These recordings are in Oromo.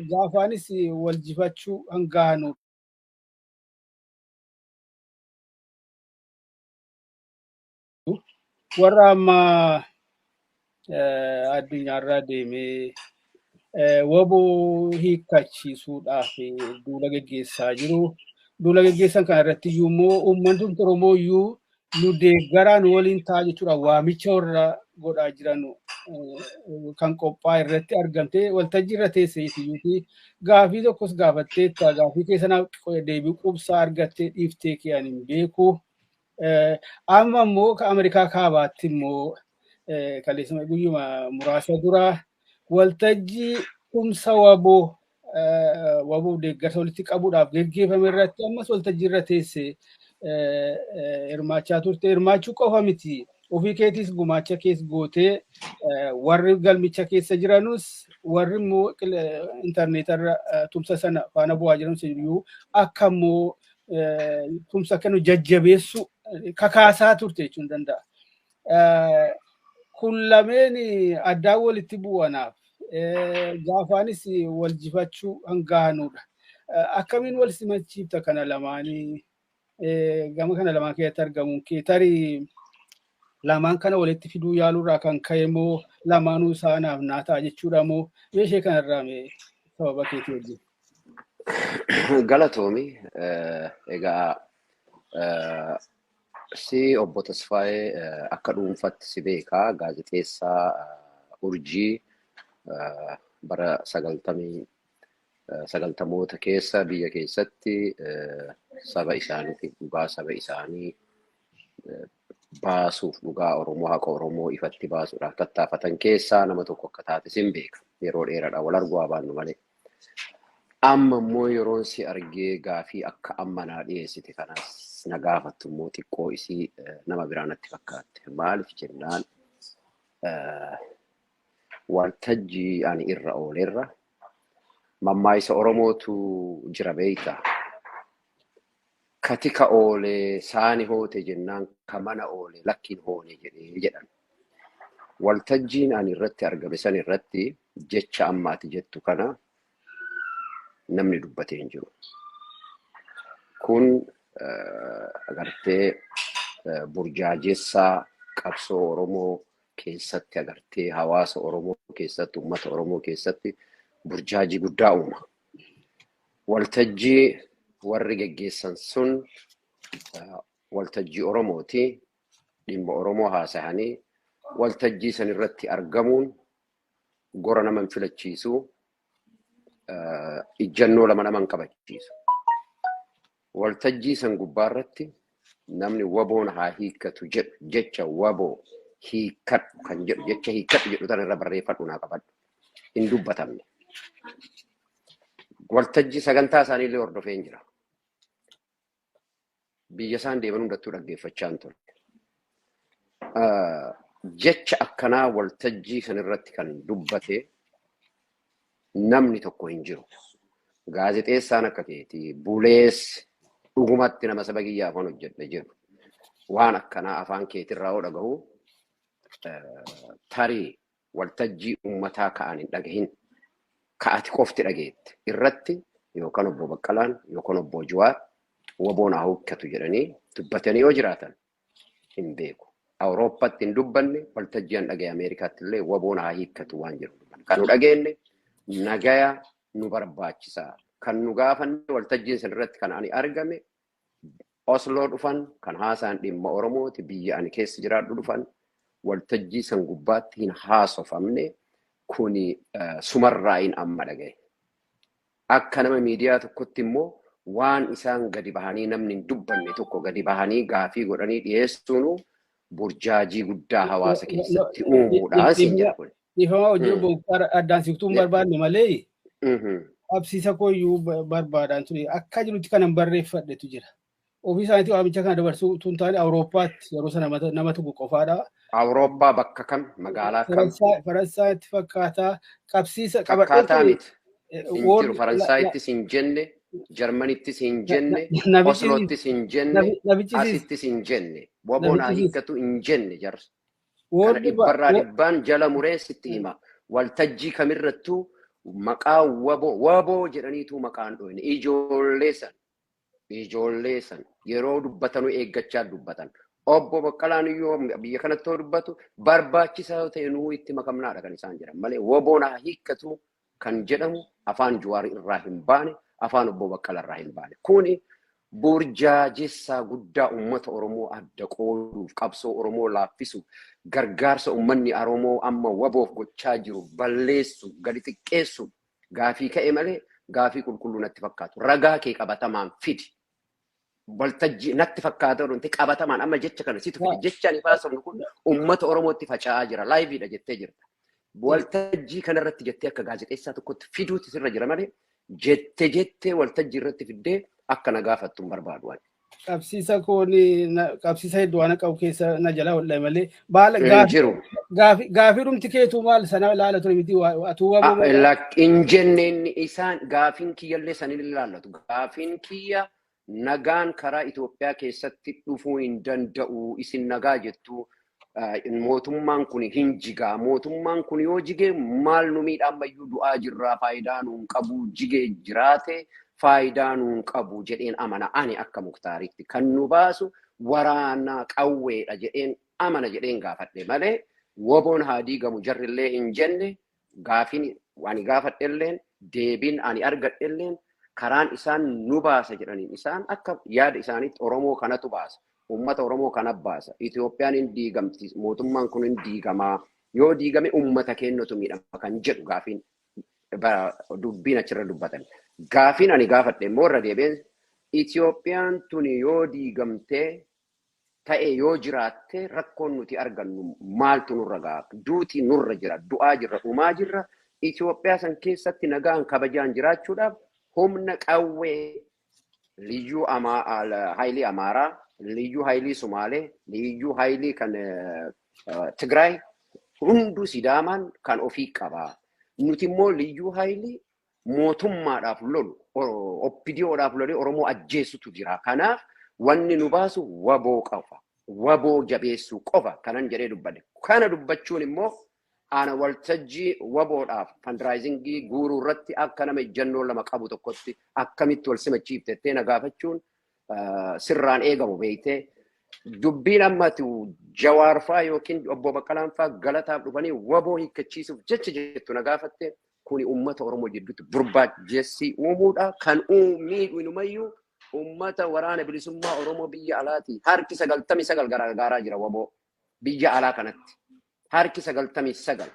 Gaafaanis wal jifachuu hangahanu. Warra amma addunyaarraa deemee waboo hiikkachiisuudhaaf duula geggeessaa jiru. Duula geggeessan kana irratti iyyuu immoo uummanni Oromoo iyyuu nu deeggaraa nu waliin ta'a jechuudha waamicha warra godhaa jiran kan qophaa'e irratti argamtee waltajjii irra teesseetiyyuuti gaafii tokkos gaafatteetta gaafii keessa deebii quubsaa argattee dhiiftee kee ani hin beeku. Amma immoo Ameerikaa kaabaatti immoo kaleessuma guyyuma muraasa dura waltajjii tumsa waboo waboo deeggarsa walitti qabuudhaaf geggeeffame irratti ammas waltajjii irra teesse hirmaachaa turte. Hirmaachuu qofa miti. Ofii keetiis gumaacha kees gootee warri galmicha keessa jiranus warri immoo intarneetarra tumsa sana faana bu'aa jiranus iyyuu akka immoo tumsa kennu jajjabeessu kakaasaa turte jechuun danda'a. Kun lameen addaan walitti bu'anaaf gaafaanis wal jifachuu hangahanudha. Akkamiin wal simachiifta kana lamaanii gama kana lamaan keessatti argamuun kee tarii lamaan kana walitti fiduu yaaluurraa kan ka'e moo lamaanuu isaanaaf naa ta'a jechuudha moo meeshee kanarraa mee sababa keetii wajjin. Galatoomi egaa si obbo Tasfaayee akka dhuunfatti si beekaa gaazexeessaa Urjii bara 90moota keessa biyya keessatti saba isaaniitiif dhugaa saba isaanii baasuuf dhugaa Oromoo haqa Oromoo ifatti baasuudhaaf tattaafatan keessaa nama tokko akka taate sin beeka. Yeroo dheeraadha wal arguu haa baannu malee. Amma immoo yeroon si argee gaafii akka amma naa dhiyeessite kanas na gaafattu immoo xiqqoo isii nama biraa natti fakkaatte. Maaliif jennaan waltajjii ani irra oolerra mammaayisa Oromootu jira beeyta. Katika oolee saani hoote jennaan ka mana oole lakkiin hoone jedhee jedhan. Waltajjiin ani irratti argame san irratti jecha amma ati jettu kana namni dubbatee hin jiru. Kun agartee burjaajessaa qabsoo Oromoo keessatti agartee hawaasa Oromoo keessatti uummata Oromoo keessatti burjaajii guddaa uuma. Waltajjii warri geggeessan sun waltajjii Oromooti. Dhimma Oromoo haasa'anii waltajjii san irratti argamuun gora nama hin filachiisu, ijjannoo lama nama hin kabachiisu. Waltajjii san gubbaarratti namni waboon haa hiikkatu jedhu jecha waboo hiikkadhu kan jedhu jecha hiikkadhu jedhu tana irra barreeffadhu naa qabadhu. Hin dubbatamne. Waltajjii sagantaa isaanii illee hordofee hin jira. Biyya isaan deeman hundattuu dhaggeeffachaa hin ture. Jecha akkanaa waltajjii sanirratti kan dubbate namni tokko hin jiru. Gaazexeessaan akka keetii bulees dhugumatti nama saba kiyya afaan hojjedhe jedhu waan akkanaa afaan keetirraa yoo dhagahu tarii waltajjii uummataa ka'an hin dhagahin ka'ati qofti dhageette irratti yookaan obbo Baqqalaan yookaan obbo Jawaar waboon haa hiikkatu jedhanii dubbatanii yoo jiraatan hin beeku. Awurooppaatti hin dubbanne waltajjii an dhagaye Ameerikaatti illee waboon haa hiikkatu waan jiru. Kan nu dhageenye nagaya nu barbaachisa. Kan nu gaafanne waltajjiin san irratti kan ani argame Osloo dhufan kan haasaan dhimma Oromooti biyya ani keessa jiraadhu dhufan waltajjii san gubbaatti hin haasofamne kuni sumarraayin amma dhagaye. Akka nama miidiyaa tokkotti immoo waan isaan gadi bahanii namni hin dubbanne tokko gadi bahanii gaafii godhanii dhiyeessuun burjaajii guddaa hawaasa keessatti uumuudha siin jedha kun. Dhiifama hojii obbo Muktaar addaan siqtuu hin barbaanne malee qabsiisa koo iyyuu barbaadaan ture. Akka jirutti kanan barreeffadhetu jira. Ofii isaaniitii waamicha kana dabarsuu utuu hin taane Awurooppaatti yeroo sana nama tokko qofaadha. Awurooppaa bakka kam magaalaa kam? Faransaayatti fakkaataa qabsiisa qabadhee Fakkaataa ture. miti. Hin jiru. Faransaayittis hin jenne, Jarmanittis hin jenne, Osloottis hin jenne, asittis hin jenne. Waboon haa hiikkatu hin jenne jarri. Kana dhibbarraa dhibbaan jala muree sitti hima. Waltajjii kamirrattuu Maqaa waboo waboo jedhaniitu maqaan dhoofne ijoollee san yeroo dubbatanuu eeggachaa dubbatan. Obbo Baqqalaan iyyuu biyya kanatti yoo dubbatu, barbaachisaa yoo ta'e nuu itti makamnaadha kan isaan jedhan malee, waboon haa hiikkatu kan jedhamu afaan Jawaar irraa hin baane, afaan obbo Baqqalaa irraa hin baane. Kuni burjaajessaa guddaa uummata Oromoo adda qooduuf, qabsoo Oromoo laaffisuuf, gargaarsa uummanni Oromoo amma waboof gochaa jiru balleessu, gadi xiqqeessu gaafii ka'e malee gaafii qulqulluu natti fakkaatu. Ragaa kee qabatamaan fidi. Waltajjii natti fakkaata wanti qabatamaan amma jecha kana situ fide. Jecha ani baasofnu kun uummata Oromootti faca'aa jira. Live iidha jettee jirta. Waltajjii kanarratti jettee akka gaazexeessaa tokkotti fiduutu sirra jira malee, jette jettee waltajjii irratti fiddee akka na gaafattu hin barbaadu ani. Qabsiisa koon qabsiisa hedduu waan qabu keessa na jala hodhe malee baala Jiru. Gaafii dhumti keetuu maal sana ilaala ture miti atuu waboo. Hin jenne inni isaan gaafiin kiyyallee sanin ilaallatu. Gaafiin kiyya nagaan karaa Itoophiyaa keessatti dhufuu hin danda'u. Isin nagaa jettu, mootummaan kun hin jigaa. Mootummaan kun yoo jige maal nu miidha? Ammayyuu du'aa jirraa, faayidaa nuun qabu. Jigee jiraate faayidaa nuun qabu jedheen amana ani akka Muktaaritti. Kan nu baasu waraana qawweedha jedheen amana jedheen gaafadhe malee, woboon haa diigamu jarrillee hin jenne. Gaafiin ani gaafadhelleen, deebiin ani argadhelleen, karaan isaan nu baasa jedhaniin, isaan akka yaada isaaniitti Oromoo kanatu baasa. Uummata Oromoo kana baasa. Itoophiyaan hin diigamti. Mootummaan kun hin diigamaa. Yoo diigame uummata keenyatu miidhama kan jedhu gaafiin dubbiin achirra dubbatan. Gaafiin ani gaafadhe immoo irra deebiin, Itoophiyaan tuni yoo diigamtee ta'e yoo jiraatte rakkoon nuti argannu maaltu nurra ga'a? Duuti nurra jira, du'aa jirra, dhumaa jirra. Itoophiyaa san keessatti nagaan kabajaan jiraachuudhaaf humna qawwee liyyuu haayilii Amaaraa, liyyuu haayilii Sumaalee, liyyuu haayilii kan Tigraay hunduu Sidaamaan kan ofii qaba. Nuti immoo liyyuu haayilii mootummaadhaaf lolu, OPDOdhaaf lolee Oromoo ajjeesutu jira. Kanaaf wanni nu baasu waboo qofa. Waboo jabeessuu qofa kanan jedhee dubbadhe. Kana dubbachuun immoo ana waltajjii waboodhaaf fundraising ii guuruu irratti akka nama ejjennoo lama qabu tokkotti akkamitti wal simachiiftettee na gaafachuun sirraan eegamu beektee. Dubbiin ammatu Jawaarfaa yookiin obbo Baqqalaanfaa galataaf dhufanii waboo hiikkachiisuuf jecha jettu na gaafatte, kuni uummata Oromoo jidduutti burbaajessii uumuudha. Kan miidhu inumayyuu uummata waraana bilisummaa Oromoo biyya alaati. Harki 99 gargaaraa jira waboo biyya alaa kanatti. Harki 99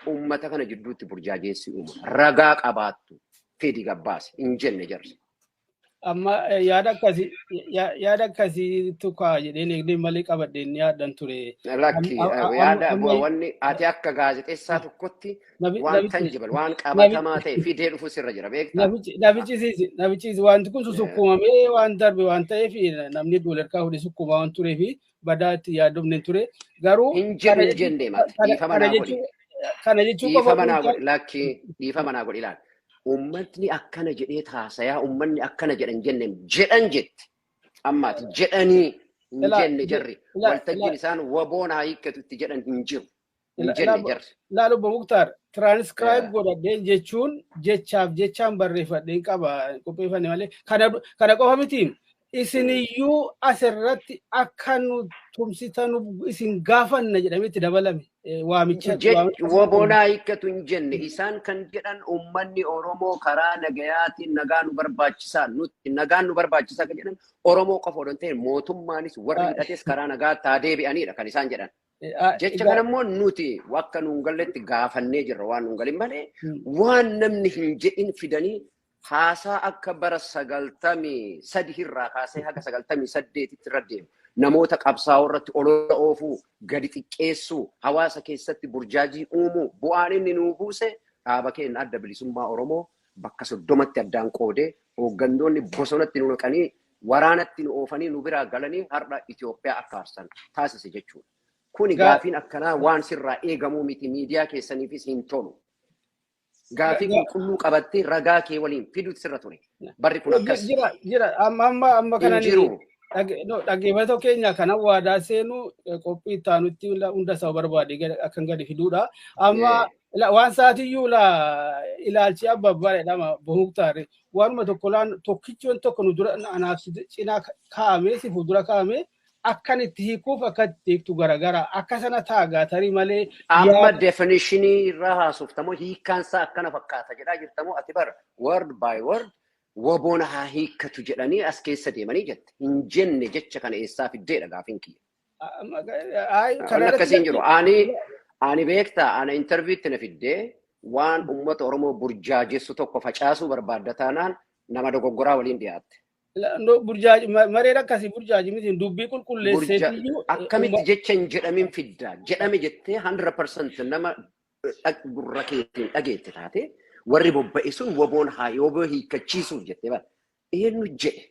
uummata kana jidduutti burjaajeessii uuma. Ragaa qabaattu fidi gabbaase hin jenne jarri. Amma yaada akkasii tukaa jedheen eegdee malee qabadheen yaaddan ture. Lakki, yaada wanni ati akka gaazexeessaa tokkotti waan tangible, waan qabatamaa ta'e fidee dhufu sirra jira, beektaa? Nafichisiisi, wanti kun susukkuumamee waan darbe waan ta'eef, namni duularkaa fuudhee sukkuumaa waan tureef badaa itti yaaddomne ture. Garuu Hin jedhu, hin jenne mati. Dhiifama naa godhi. Kana jechuun Dhiifama naa godhi, lakki, dhiifama naa godhi, ilaali. Uummatni akkana jedhee taasayaa, uummanni akkana jedhan jenne jedhan jette. Ammaati jedhanii hin jenne jarri. Waltajjiin isaan waboon haa hiikkatu itti jedhan hin jiru. Hin jenne jarri. Laalu, Obbo Muktaar, tiraanskraayib godhadheen jechuun jechaaf jechaan barreeffadheen qaba qopheeffanne malee, kana qofa miti. Isiniyyuu asirratti akka nu tumsitanu isin gaafanna jedhamee itti dabalame waamicha. Waboon haa hiikkatu hin jenne. Isaan kan jedhan uummanni Oromoo karaa nagayaatiin nagaa nu barbaachisaa, nuti nagaan nu barbaachisaa kan jedhan Oromoo qofa odoo hin ta'in, mootummaanis warri hidhates karaa nagaatti haa deebi'anidha kan isaan jedhan. Jecha kana immoo nuti akka nuun galletti gaafannee jirra, waan nuun galin malee waan namni hin jedhin fidanii haasaa akka bara 93 irraa kaasee haga 98tti irra deemu. Namoota qabsaa'oo irratti olola oofuu, gadi xiqqeessuu, hawaasa keessatti burjaajii uumuu, bu'aan inni nuu buuse dhaaba keenya Adda Bilisummaa Oromoo bakka 30tti addaan qoodee, hooggantoonni bosonatti nu naqanii, waraanatti nu oofanii, nu biraa galanii har'a Itoophiyaa akka aarsan taasise jechuudha. Kuni gaafiin akkanaa waan sirraa eegamuu miti, miidiyaa keessaniifis hin tolu. Gaafii qulqulluu qabattee ragaa kee waliin fiduutu sirra ture. Barri kun akkas. Jira, jira, amma Hin kanan jiru. Dhaggeeffattoota keenya kana waadaa seenu, qophii itti aanutti hunda isaa barbaade akkan gadi fiduudha. Amma Waan saatiyyuu ilaalchi abba bareedama Muktaar, waanuma tokko laan tokkichoon tokko nu dura anaaf cinaa kaa'amee si fuuldura kaa'amee akkan itti hiikuuf akka itti hiiktu garagara akka sana taagaa tarii malee. Amma definitionii irraa haasoftamoo hiikkaan isaa akkana fakkaata jedhaa jirtamoo? Ati bara word by word WBOn haa hiikkatu jedhanii as keessa deemanii jette. Hin jenne. Jecha kana eessaa fiddeedha gaafiin kiyya. Wanni akkasiin jiru. Ani beektaa, ana interviewtti na fiddee waan uummata Oromoo burjaajessu tokko facaasuu barbaadda taanaan nama dogoggoraa waliin dhiyaatte. Mareen akkasii burjaaji miti, dubbii qulqulleesseetiyyuu. Akkamitti jecha hin jedhamin fiddaa? Jedhame jettee 100% nama gurra keetiin dhageette taate, warri bobba'e sun WBOn haa WBO hiikkachiisuuf jettee bara. Eenyu jedhe?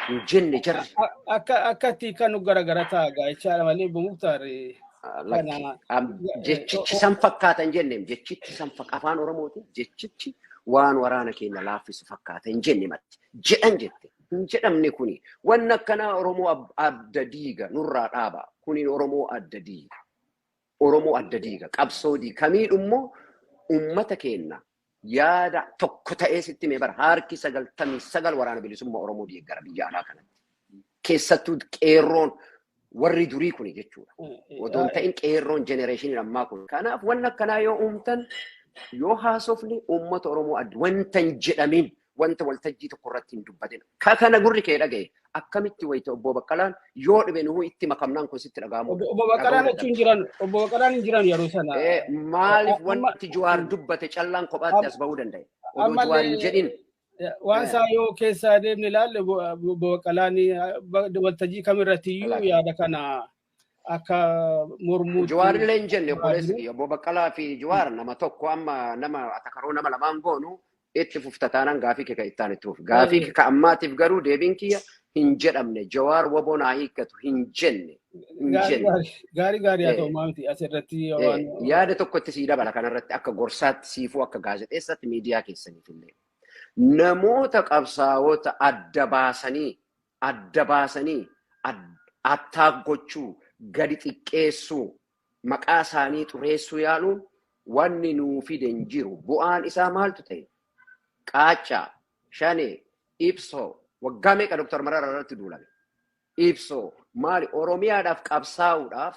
Hin jenne jarri. Akka itti kan nu garagara ta'a jechaadha malee, Muktaar. Jechichi san fakkaata hin jenneem. Jechichi san afaan Oromootiin jechichi waan waraana keenya laaffisu fakkaata hin jenne matti. Jedhan jette. Hin jedhamne. Kuni wanni akkanaa Oromoo adda diiga, nurraa dhaaba. Kuni Oromoo adda diiga. Oromoo adda diiga. Qabsoo diiga. Kamiidhummoo uummata keenya yaada tokko ta'ee sitti mee bara harki 99 waraana bilisummaa Oromoo deeggara biyya alaa kanatti. Keessattuu qeerroon warri durii kuni jechuudha. Odoo hin ta'in qeerroon generationiin ammaa kun. Kanaaf wanni akkanaa yoo uumtan, yoo haasofne, uummata Oromoo adda wanta hin jedhamin, wanta waltajjii tokko irratti hin dubbatin. Ka kana gurri kee dhagaye akkamitti wayita obbo Baqqalaan yoo dhibe nuhu itti makamnaan kun sitti dhaga'amu? Obbo Baqqalaan achi hin jiran, obbo Baqqalaan hin jiran yeroo sana. Maaliif wanti Jawaar dubbate callaan kophaatti as bahuu danda'e? Odoo Jawaar hin jedhin. Waan isaa yoo keessaa deemne ilaalle, obbo Baqqalaan waltajjii kamirratti iyyuu yaada kana akka mormuutti. Jawaar illee hin jenne, obboleessi kiyya. Obbo Baqqalaa fi Jawaar nama tokko. Amma nama atakaroo nama lamaan goonu itti fufta taanaan gaafii kee kan ittaan itti fufu. Gaafii kee ka ammaatiif garuu deebiin kiyya hin jedhamne. Jawaar WBOn haa hiikkatu hin jenne. Hin jenne. Gaarii gaarii haa ta'u, maamti asirratti waan. Yaada tokkotti sii dabala kanarratti, akka gorsaatti siifuu, akka gaazexeessaatti, miidiyaa keessaniif illee. Namoota qabsaa'ota adda baasanii attaak gochuu, gadi xiqqeessuu, maqaa isaanii xureessuu yaaluun wanni nuu fide hin jiru. Bu'aan isaa maaltu ta'e? Qaaccaa, Shanee, Ibsoo, waggaa meeqa Dr. Mararaa irratti duulame? Ibsoo maali? Oromiyaadhaaf qabsaa'uudhaaf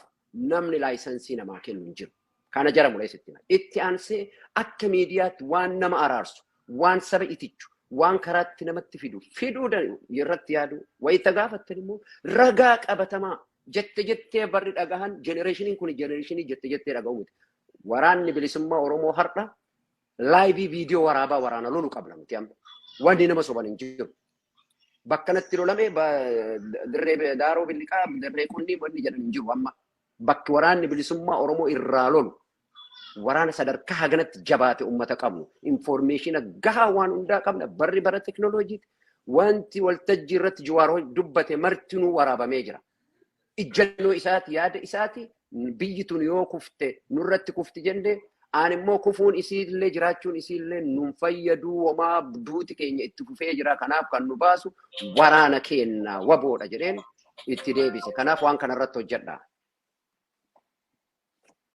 namni licensii namaa kennu hin jiru. Kana jara muleessitti. Itti aansee akka miidiyaatti waan nama araarsu, waan saba itichu, waan karaatti namatti fidu, fiduu irratti yaadu, wayita gaafattan immoo ragaa qabatamaa. Jette jettee barri dhagahan, generationiin kun generationii jette jettee dhaga'u miti. Waraanni bilisummaa Oromoo har'a live viidiyoo waraabaa waraana lolu qabna nuti amma. Wanni nama soban hin jiru. Bakka natti lolame, dirree Daaroo Billiqaa, dirree Qunnii wanni jedhan hin jiru amma. Bakki waraanni bilisummaa Oromoo irraa lolu waraana sadarkaa haganatti jabaate uummata qabnu. Informationa gahaa waan hundaa qabna. Barri bara teknooloojiiti. Wanti waltajjii irratti Jawaar dubbate martinuu waraabamee jira. Ijjannoo isaati, yaada isaati. Biyyi tun yoo kufte nurratti kufti jenne, aan immoo kufuun isiillee jiraachuun isiillee nun fayyaduu, homaa duuti keenya itti fufee jira. Kanaaf kan nu baasu waraana keenya WBOdha jedheen itti deebise. Kanaaf waan kanarratti hojjedha.